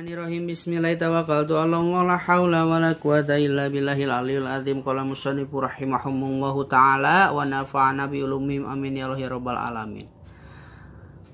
Bismillahirrahmanirrahim. Bismillahirrahmanirrahim. Tawakkaltu ala Allah, la haula wala quwata illa billahil aliyil azim. Qala musannif rahimahumullahu taala wa nafa'ana bi ulumihim, amin ya Allah ya rabbal alamin.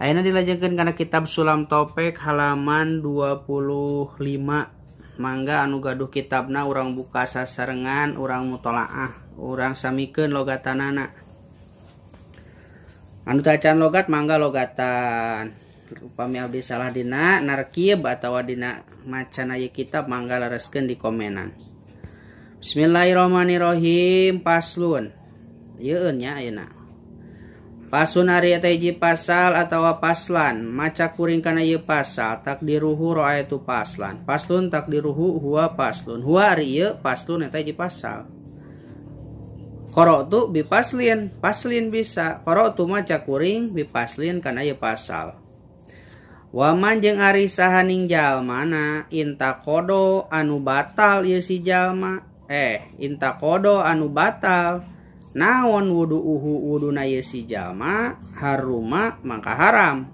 Ayeuna dilajengkeun kana kitab Sulam Topek halaman 25. Mangga anu gaduh kitabna urang buka sasarengan, urang mutolaah, urang samikeun logatanana. Anu tacan logat mangga logatan. Upami abdi salah dina narkib atawa dina macana ieu kitab, mangga lereskeun di komenan. Bismillahirrahmanirrahim. Paslun. Ieu nya ayeuna. Paslun ari eta hiji pasal atawa paslan, maca kuring kana ieu pasal takdiruhu raaitu paslan. Paslun takdiruhu huwa paslun. Huwa ari ieu paslun eta hiji pasal. Qara'tu bi paslin, paslin bisa. Qara'tu maca kuring bi paslin kana ieu pasal. Waman jeung ari sahaning jalmana intaqodo anu batal ieu si jalma, intaqodo anu batal naon wudu'uhu wuduna ieu si jalma, haruma mangka haram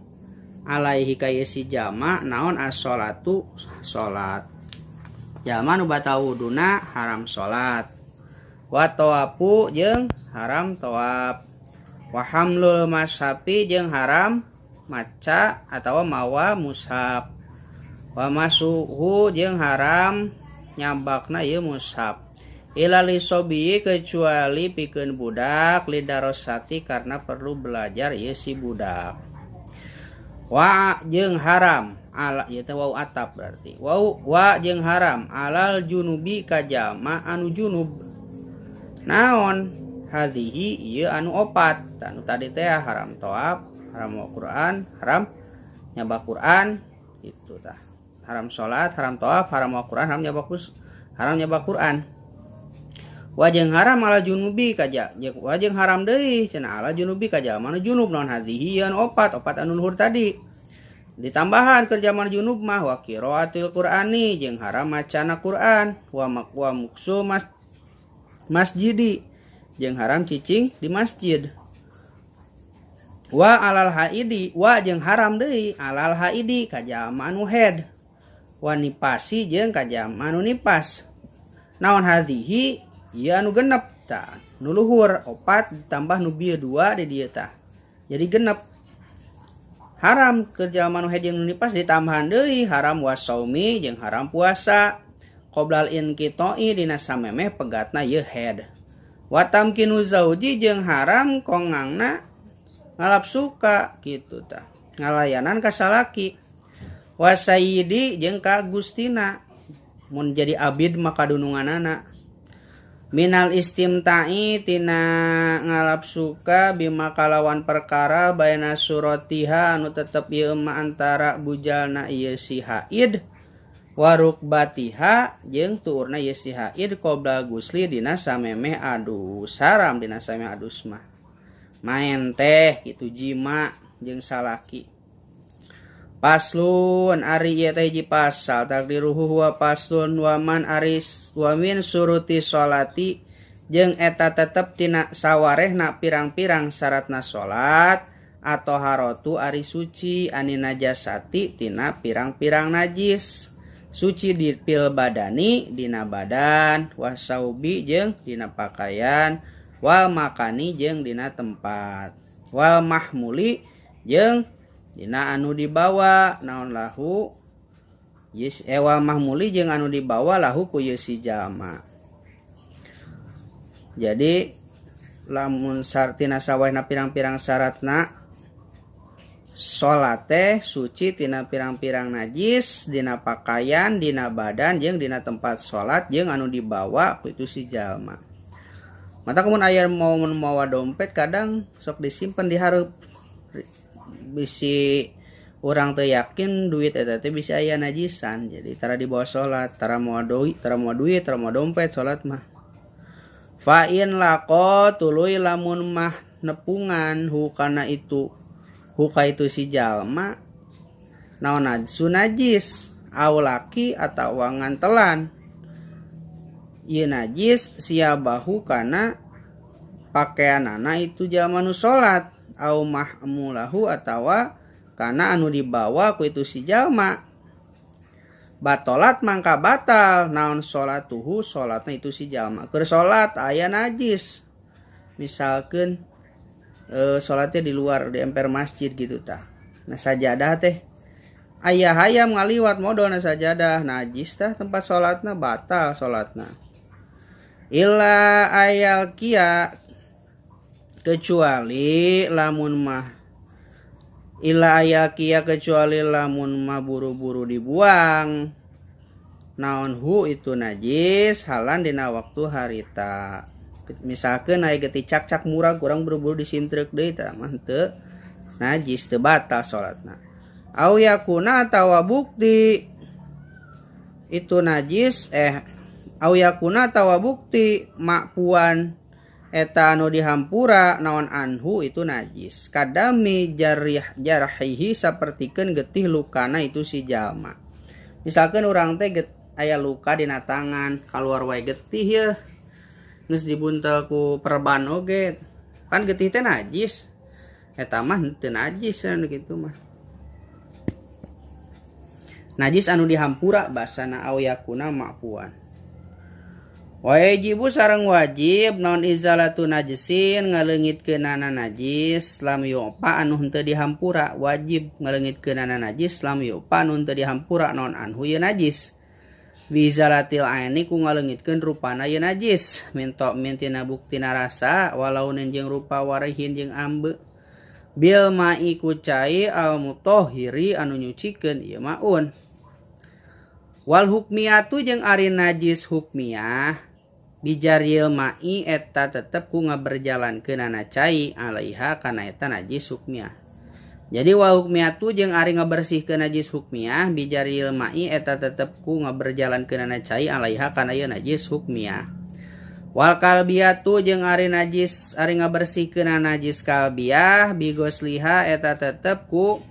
alaihi ka ieu si jalma naon as-sholatu salat. Jalma nu batal wuduna haram salat, wa tawafu jeung haram tawaf, wa hamlul mashafi jeung haram maca atau mawa mushaf, wa masuhu jeung haram nyabakna ieu mushaf, ila lisobi kecuali pikeun budak, lidarosati karena perlu belajar ieu si budak. Wa jeung haram ala ieu teh wau atap berarti wau wa jeung haram alal junubi ka jalma anu junub naon hadhihi ieu anu opat anu tadi teh haram tawaf, haram Quran, haram nyabak Quran itu tah. Haram salat, haram tawaf, haram Quran, haram nyabak, haram nyabak Quran. Wajeng haram ala junubi kaja, wajeng haram deui cenah ala junubi ka jalma nu junub naon hadhihi anu opat, opat anu luhur tadi. Ditambahan keur jalma junub mah wa qiraatil Qur'ani jeung haram macana Quran, wa maqwa muksu masjidi jeung haram cicing di masjid. Wa alal haidi wa jeung haram deui alal haidi ka jalma anu haid, wa nipasi jeung ka jalma anu nipas naon hadhihi ieu anu genep tah, nu luhur opat ditambah nu bieu dua di dieu tah jadi genep. Haram keur jalma anu haid jeung nu nipas ditambahan deui haram wasaumi jeung haram puasa qoblal inqita'i dina samemeh pegatna ieu haid, wa tamkinu zauji jeung haram kongangna ngalap suka gitu tah, ngalayanan ka salaki, wasayidi jeung ka gustina mun jadi abid maka dununganana, minal istimta'i tina ngalap suka bima kalawan perkara baina suratiha anu tetep ieu ma antara bujalna ieu si haid warukbatiha jeung tuurna ieu si haid qabla gusli dina samemeh adus, haram dina samemeh adus mah main teh gitu jima jeung salaki. Paslun ari ieu teh hiji pasal takdiruhu huwa paslun wa man aris wa min suruti sholati jeung eta tetep tina sawarehna pirang-pirang syaratna salat atau harotu ari suci ani najasati tina pirang-pirang najis, suci di pil badani dina badan, wasaubi jeung dina pakaian, wal makani jeung dina tempat, wal mahmuli jeung dina anu dibawa naon lahu yes, wal mahmuli jeung anu dibawa lahu ku ieu si jalma. Jadi lamun tina sawahna pirang-pirang syaratna salat teh suci tina pirang-pirang najis dina pakaian, dina badan jeung dina tempat salat jeung anu dibawa ku itu si jalma. Mata kemun aya mau mawa dompet kadang sok disimpan di hareup, bisi urang teu yakin duit eta teh bisa aya najisan, jadi tara dibawa salat, tara mawa duit, tara mawa duit, tara mawa dompet salat mah. Fa in laqa tuluy lamun mah nepungan hu kana itu hu ka itu si jalma naon najsu najis aw laki atawa ngantelan ieu najis siabahu kana pakaianana itu jalma nu salat au mahmulahu atawa kana anu dibawa ku itu si jalma. Batolat mangka batal naon salatuhu salatna itu si jalma. Keur salat aya najis. Misalkeun salatnya di luar di emper masjid gitu tah. Nah sajadah teh aya hayam ngaliwat modol na sajadah najis tah tempat salatna batal salatna. Illa ayal kia kecuali lamun mah illa ayal kia kecuali lamun mah buru-buru dibuang naon hu itu najis halan dina waktu harita. Misalkan aya getih cak-cak murah kurang buru-buru disintreuk deui tah mah teu najis teu batal salatna. Au yakuna atawa bukti itu najis au yakuna atawa bukti makpuan eta anu dihampura naon anhu itu najis. Kadami jarih jarhihi sapertikeun getih lukana itu si jalma. Misalkan urang teh aya luka dina tangan kaluar wae getih yeuh. Geus dibuntel ku perban oge. Pan getih teh najis. Eta mah teu najis anu kitu mah. Najis anu dihampura basana au yakuna makpuan. Wajibu sareng wajib naon izalatu najisin ngaleungitkeunana najis lam yu'fa anu henteu dihampura wajib ngaleungitkeunana najis lam yu'fa anu henteu dihampura naon anhu ieu najis. Bizalatil aini ku ngaleungitkeun rupana ieu najis minto mintina buktina rasa walau jeung rupa warihin jeung ambe bil ma'i ku cai al mutahhiri anu nyucikeun ieu maun. Wal hukmiyatu jeung ari najis hukmiyah bijaril ma'i eta tetep ku ngaberjalankeunana cai alaiha kana eta najis hukmiyah. Jadi wal hukmiyatu jeung ari ngabersihkeun najis hukmiyah bijaril ma'i eta tetep ku ngaberjalankeunana cai alaiha kana ieu najis hukmiyah. Wal kalbiyatu jeung ari najis ari ngabersihkeun najis kalbiyah bigosliha eta tetep ku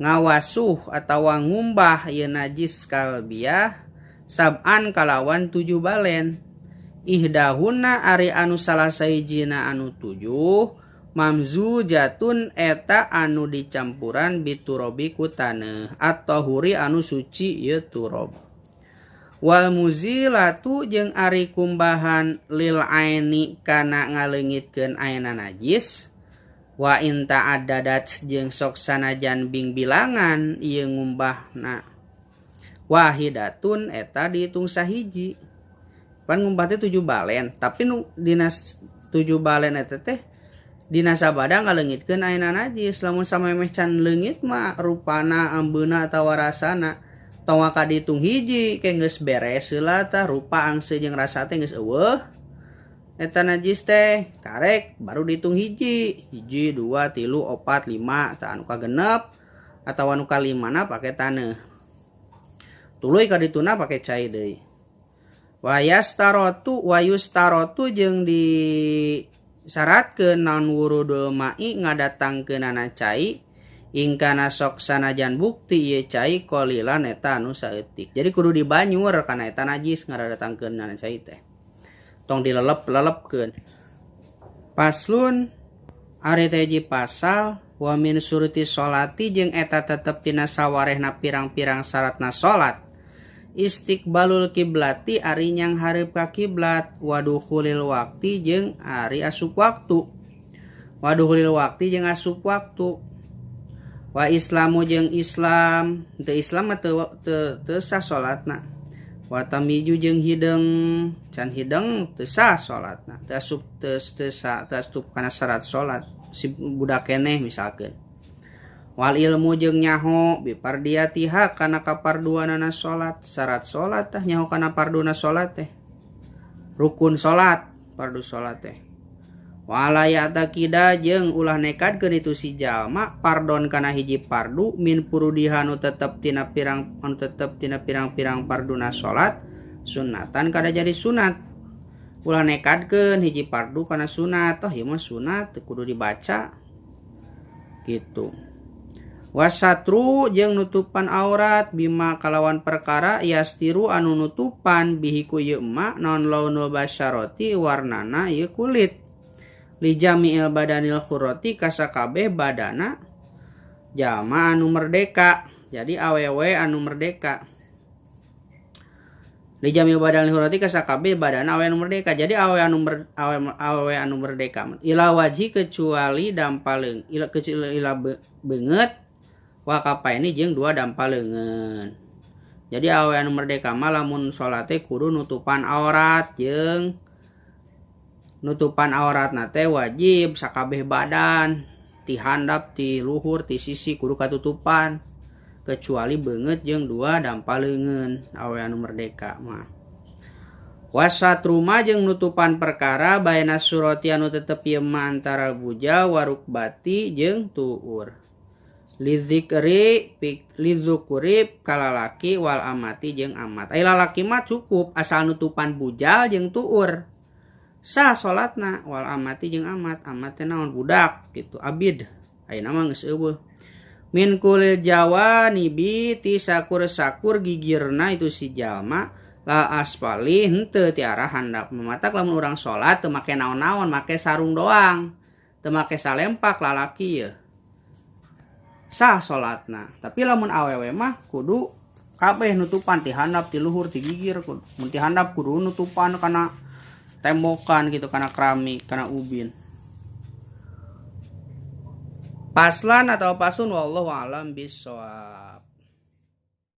ngawasuh atawa ngumbah ieu najis kalbiyah sab'an kalawan 7 balen. Ihdahunna ari anu salah sahijina anu 7 mamzujatun eta anu dicampuran biturobi ku taneuh at-tahuri anu suci ieu turob. Wal muzilatu jeung ari kumbahan lil aini kana ngaleungitkeun aina najis wa in ta'addadat jeung sok sanajan bing bilangan ieu ngumbahna wahidatun eta dihitung sahiji. Pan ngumbah teh 7 balen tapi nu dina 7 balen eta teh dina sabada ngaleungitkeun aina najis lamun samemeh can leungit mah rupana ambeuna atawa rasana tong ka dihitung hiji ke geus beres heula tah rupa angse jeung rasa teh geus eueuh eta najis teh karek baru dihitung hiji hiji 2 3 4 5 tah anu kagenep atawa anu kalimana pake taneuh tuluy ka dituna pake cai deui. Wayastarotu wayustarotu jeung disyaratkeun naon wurudul ma'i ngadatangkeunana cai ingkana sok sanajan bukti ieu cai qalilan eta anu saeutik. Jadi kudu dibanyur kana eta najis ngadadatangkeunana cai teh. Tong dilelep-lelepkeun. Paslun ari teh hiji pasal wa min suruti sholati jeung eta tetep tina sawarehna pirang-pirang syaratna salat. Istiqbalul kiblati ari nyang hareup ka kiblat wadukhulil waqti jeung ari asup waktu. Wadukhulil waqti jeung asup waktu. Wa islamu jeung Islam, teu Islam mah teu sah salatna. Wa tamiju jeung hideung, can hideung teu sah salatna. Teu asup teu sah, teu asup kana syarat salat si budak keneh misalkeun. Wal ilmu jeung nyaho bipardiyatiha kana kaparduanana salat, syarat salat tah nyaho kana parduna salat teh. Rukun salat, pardu salat teh. Wala ya'taqida jeung ulah nekadkeun itu si jalma pardon kana hiji pardu min purudiha nu tetep tina pirang anu tetep tina pirang-pirang parduna salat sunatan kada jadi sunat. Ulah nekadkeun hiji pardu kana sunat, toh ieu mah sunat teu kudu dibaca. Gitu. Wasatru jeung nutupan aurat bima kalawan perkara yastiru anu nutupan bihi ku ieu ma naon launul basyarati warnana ieu kulit. Li jami'il badanil khurrati kasakabeh badana jalma anu merdeka. Jadi awewe anu merdeka. Li jami badal hurati ka sakabeh badan awewe anu merdeka. Jadi awewe anu merdeka ila wajhi kecuali dampaleung ila kecuali ila beungeut wa kapaini jeung dua dampaleungeun. Jadi awewe anu merdeka mah lamun salat teh kudu nutupan aurat jeung nutupan auratna teh wajib sakabeh badan ti handap ti luhur ti sisi kudu katutupan kecuali beungeut jeung dua dampaleungeun awewe anu merdeka mah. Wasatruma jeung nutupan perkara baina surati anu tetep ieu mah antara buja warukbati jeung tuur. Lizikri pik lizukuri kalalaki wal amati jeung amat. Ai lalaki mah cukup asal nutupan bujal jeung tuur. Sah salatna wal amati jeung amat. Amat teh naon budak gitu abid. Ayeuna mah geus eueuh. Min kulil jawa nibi ti sakur-sakur gigirna itu si jalma la asfali henteu ti arah handap. Mematak lamun urang salat teu make naon-naon, make sarung doang. Teu make salempak lalaki ye. Sah salatna. Tapi lamun awewe mah kudu kabeh nutupan ti handap ti luhur ti gigir kudu. Mun ti handap kudu nutupan kana tembokan gitu, kana keramik, kana ubin. Paslan atau pasun wallahu alam bissawab.